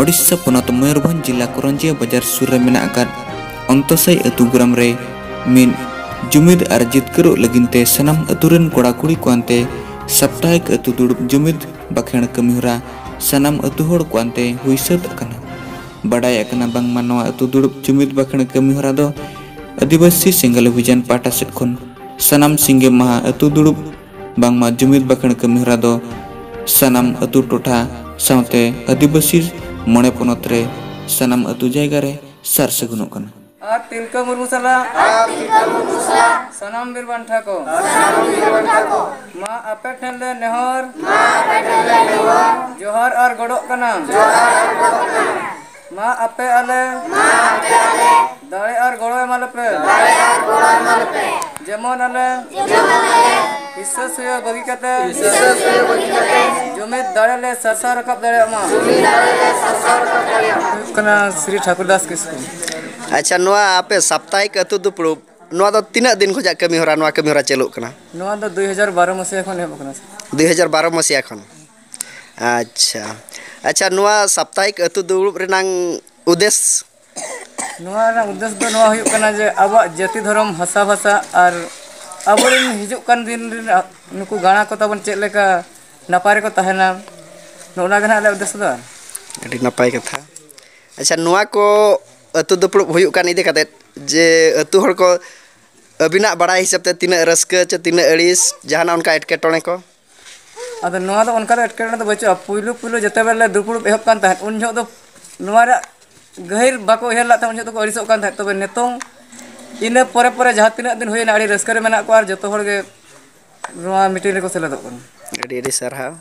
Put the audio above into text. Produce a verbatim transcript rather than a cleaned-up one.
ᱳᱰᱤᱥᱟ ᱯᱚᱱᱚᱛ ᱢᱚᱭᱩᱨᱵᱷᱚᱸᱡᱽ ᱡᱤᱞᱟ ᱠᱚᱨᱚᱧᱡᱤᱭᱟᱹ ᱵᱟᱡᱟᱨ ᱥᱩᱨ ᱨᱮ ᱢᱮᱱᱟᱜ ᱟᱠᱟᱫ ᱚᱱᱛᱚᱥᱟᱭ ᱟᱹᱛᱩ ᱜᱨᱟᱢ ᱨᱮ ᱢᱤᱫ ᱡᱩᱢᱤᱫ ᱟᱨ ᱡᱤᱛᱠᱟᱹᱨᱚᱜ ᱞᱟᱹᱜᱤᱫ ᱛᱮ ᱥᱟᱱᱟᱢ ᱟᱹᱛᱩ ᱨᱮᱱ ᱠᱚᱲᱟ ᱠᱩᱲᱤ ᱠᱚ ᱟᱱᱛᱮ ᱥᱟᱯᱛᱟᱦᱤᱠ ᱟᱹᱛᱩ ᱫᱩᱲᱩᱵ ᱡᱩᱢᱤᱫ ᱵᱟᱠᱷᱮᱬ ᱠᱟᱹᱢᱤᱦᱚᱨᱟ ᱥᱟᱱᱟᱢ ᱟᱹᱛᱩ ᱦᱚᱲ ᱠᱚ ᱟᱱᱛᱮ ᱦᱩᱭ ᱥᱟᱹᱛ ᱟᱠᱟᱱᱟ᱾ ᱵᱟᱰᱟᱭ ᱟᱠᱟᱱᱟ ᱵᱟᱝᱢᱟ ᱱᱚᱣᱟ ᱟᱹᱛᱩ ᱫᱩᱲᱩᱵ ᱡᱩᱢᱤᱫ ᱵᱟᱠᱷᱮᱬ ᱠᱟᱹᱢᱤᱦᱚᱨᱟ ᱫᱚ ᱟᱹᱫᱤᱵᱟᱹᱥᱤ ᱥᱮᱸᱜᱮᱞ ᱚᱵᱷᱤᱡᱟᱱ ᱯᱟᱦᱴᱟ ᱥᱮᱫ ᱠᱷᱚᱱ ᱥᱟᱱᱟᱢ ᱥᱤᱸᱜᱮ ᱢᱟᱦᱟ ᱟᱹᱛᱩ ᱫᱩᱲᱩᱵ ᱵᱟᱝᱢᱟ ᱡᱩᱢᱤᱫ ᱵᱟᱠᱷᱮᱬ ᱠᱟᱹᱢᱤᱦᱚᱨᱟ ᱫᱚ ᱥᱟᱱᱟᱢ ᱟᱹᱛᱩ ᱴᱚᱴᱷᱟ ᱥᱟᱶᱛᱮ ᱟᱹᱫᱤᱵᱟᱹᱥᱤ ᱢᱚᱬᱮ ᱯᱚᱱᱚᱛ ᱨᱮ ᱥᱟᱱᱟᱢ ᱟᱹᱛᱩ ᱡᱟᱭᱜᱟ ᱨᱮ ᱥᱟᱨ ᱥᱟᱹᱜᱩᱱᱚᱜ ᱠᱟᱱᱟ᱾ ᱟᱨ ᱛᱤᱞᱠᱟᱹ ᱢᱩᱨᱢᱩ ᱥᱟᱞᱟᱜ ᱥᱟᱱᱟᱢ ᱵᱤᱨ ᱵᱟᱱᱴᱟ ᱠᱚ, ᱢᱟ ᱟᱯᱮ ᱴᱷᱮᱱ ᱞᱮ ᱱᱮᱦᱚᱨ, ᱡᱚᱦᱟᱨ ᱟᱨ ᱜᱚᱰᱚᱜ ᱠᱟᱱᱟ᱾ ᱢᱟ ᱟᱯᱮ ᱟᱞᱮ ᱫᱟᱲᱮ ᱟᱨ ᱜᱚᱲᱚ ᱮᱢᱟ ᱞᱮᱯᱮ᱾ ᱡᱮᱢᱚᱱ ᱟᱞᱮ ᱦᱤᱥᱟᱹ ᱥᱩᱭᱟᱹ ᱵᱟᱹᱜᱤ ᱠᱟᱛᱮ ᱡᱩᱢᱤᱫ ᱫᱟᱲᱮ ᱞᱮ ᱥᱟᱨᱥᱟᱣ ᱨᱟᱠᱟᱵ ᱫᱟᱲᱮᱭᱟᱜ ᱢᱟ᱾ ᱦᱩᱭᱩᱜ ᱠᱟᱱᱟ ᱥᱨᱤ ᱴᱷᱟᱠᱩᱨ ᱫᱟᱥ ᱠᱤᱥᱠᱩ᱾ ᱟᱪᱪᱷᱟ, ᱱᱚᱣᱟ ᱟᱯᱮ ᱥᱟᱯᱛᱟᱦᱤᱠ ᱟᱹᱛᱩ ᱫᱩᱯᱲᱩᱵ, ᱱᱚᱣᱟ ᱫᱚ ᱛᱤᱱᱟᱹᱜ ᱫᱤᱱ ᱠᱷᱚᱱᱟᱜ ᱠᱟᱹᱢᱤ ᱦᱚᱨᱟ, ᱱᱚᱣᱟ ᱠᱟᱹᱢᱤ ᱦᱚᱨᱟ ᱪᱟᱹᱞᱩᱜ ᱠᱟᱱᱟ? ᱱᱚᱣᱟ ᱫᱚ ᱫᱩᱭ ᱦᱟᱡᱟᱨ ᱵᱟᱨᱚ ᱢᱟᱥᱤᱦᱟ ᱠᱷᱚᱱ ᱮᱦᱚᱵ ᱟᱠᱟᱱᱟ, ᱥᱮ? ᱫᱩᱭ ᱦᱟᱡᱟᱨ ᱵᱟᱨᱚ ᱢᱟᱥᱤᱦᱟ ᱠᱷᱚᱱ᱾ ᱟᱪᱪᱷᱟ, ᱟᱪᱪᱷᱟ, ᱱᱚᱣᱟ ᱥᱟᱯᱛᱟᱦᱤᱠ ᱟᱹᱛᱩ ᱫᱩᱲᱩᱵ ᱨᱮᱱᱟᱝ ᱩᱫᱮᱥ? ᱱᱚᱣᱟ ᱨᱮᱱᱟᱜ ᱩᱫᱮᱥ ᱫᱚ ᱱᱚᱣᱟ ᱦᱩᱭᱩᱜ ᱠᱟᱱᱟ ᱡᱮ ᱟᱵᱚᱣᱟᱜ ᱡᱟᱹᱛᱤ ᱫᱷᱚᱨᱚᱢ, ᱦᱟᱥᱟ ᱵᱷᱟᱥᱟ ᱟᱨ ᱟᱵᱚᱨᱮᱱ ᱦᱤᱡᱩᱜ ᱠᱟᱱ ᱫᱤᱱ ᱨᱮᱱ ᱱᱩᱠᱩ ᱜᱟᱬᱟ ᱠᱚ ᱛᱟᱵᱚᱱ ᱪᱮᱫ ᱞᱮᱠᱟ ᱱᱟᱯᱟᱭ ᱨᱮᱠᱚ ᱛᱟᱦᱮᱱᱟ, ᱱᱚᱜᱼᱚ ᱱᱚᱣᱟ ᱜᱮ ᱱᱟᱦᱟᱜ ᱟᱞᱮᱭᱟᱜ ᱩᱫᱮᱥ ᱫᱚ᱾ ᱟᱹᱰᱤ ᱱᱟᱯᱟᱭ ᱠᱟᱛᱷᱟ᱾ ᱟᱪᱪᱷᱟ, ᱱᱚᱣᱟ ᱠᱚ ᱟᱹᱛᱩ ᱫᱩᱯᱲᱩᱵ ᱦᱩᱭᱩᱜ ᱠᱟᱱ ᱤᱫᱤ ᱠᱟᱛᱮᱫ ᱡᱮ ᱟᱹᱛᱩ ᱦᱚᱲ ᱠᱚ ᱟᱹᱵᱤᱱᱟᱜ ᱵᱟᱲᱟᱭ ᱦᱤᱥᱟᱹᱵ ᱛᱮ ᱛᱤᱱᱟᱹᱜ ᱨᱟᱹᱥᱠᱟᱹ ᱪᱮ ᱛᱤᱱᱟᱹᱜ ᱟᱹᱲᱤᱥ, ᱡᱟᱦᱟᱱᱟᱜ ᱚᱱᱠᱟ ᱮᱴᱠᱮᱴᱚᱬᱮ ᱠᱚ? ᱟᱫᱚ ᱱᱚᱣᱟ ᱫᱚ ᱚᱱᱠᱟ ᱫᱚ ᱮᱴᱠᱮᱴᱚᱬᱮ ᱫᱚ ᱵᱟᱹᱪᱩᱜᱼᱟ᱾ ᱯᱩᱭᱞᱩ ᱯᱩᱭᱞᱩ ᱡᱮᱛᱮ ᱵᱮᱞᱮ ᱫᱩᱯᱲᱩᱵ ᱮᱦᱚᱵ ᱠᱟᱱ ᱛᱟᱦᱮᱸᱫ, ᱩᱱ ᱡᱚᱦᱚᱜ ᱫᱚ ᱱᱚᱣᱟ ᱨᱮᱭᱟᱜ ᱜᱟᱹᱦᱤᱨ ᱵᱟᱠᱚ ᱩᱭᱦᱟᱹᱨ ᱞᱮᱫ ᱛᱟᱦᱮᱸᱫ, ᱩᱱ ᱡᱚᱦᱚᱜ ᱫᱚᱠᱚ ᱟᱹᱲᱤᱥᱚᱜ ᱠᱟᱱ ᱛᱟᱦᱮᱸᱫ᱾ ᱛᱚᱵᱮ ᱱᱤᱛᱚᱝ ᱤᱱᱟᱹ ᱯᱚᱨᱮ ᱯᱚᱨᱮ ᱡᱟᱦᱟᱸ ᱛᱤᱱᱟᱹᱜ ᱫᱤᱱ ᱦᱩᱭᱮᱱᱟ, ᱟᱹᱰᱤ ᱨᱟᱹᱥᱠᱟᱹ ᱨᱮ ᱢᱮᱱᱟᱜ ᱠᱚᱣᱟ ᱟᱨ ᱡᱚᱛᱚ ᱦᱚᱲ ᱜᱮ ᱱᱚᱣᱟ ᱢᱤᱴᱤᱝ ᱨᱮᱠᱚ ᱥᱮᱞᱮᱫᱚᱜ ᱠᱟᱱᱟ᱾ ᱟᱹᱰᱤ ᱟᱹᱰᱤ ᱥᱟᱨᱦᱟᱣ᱾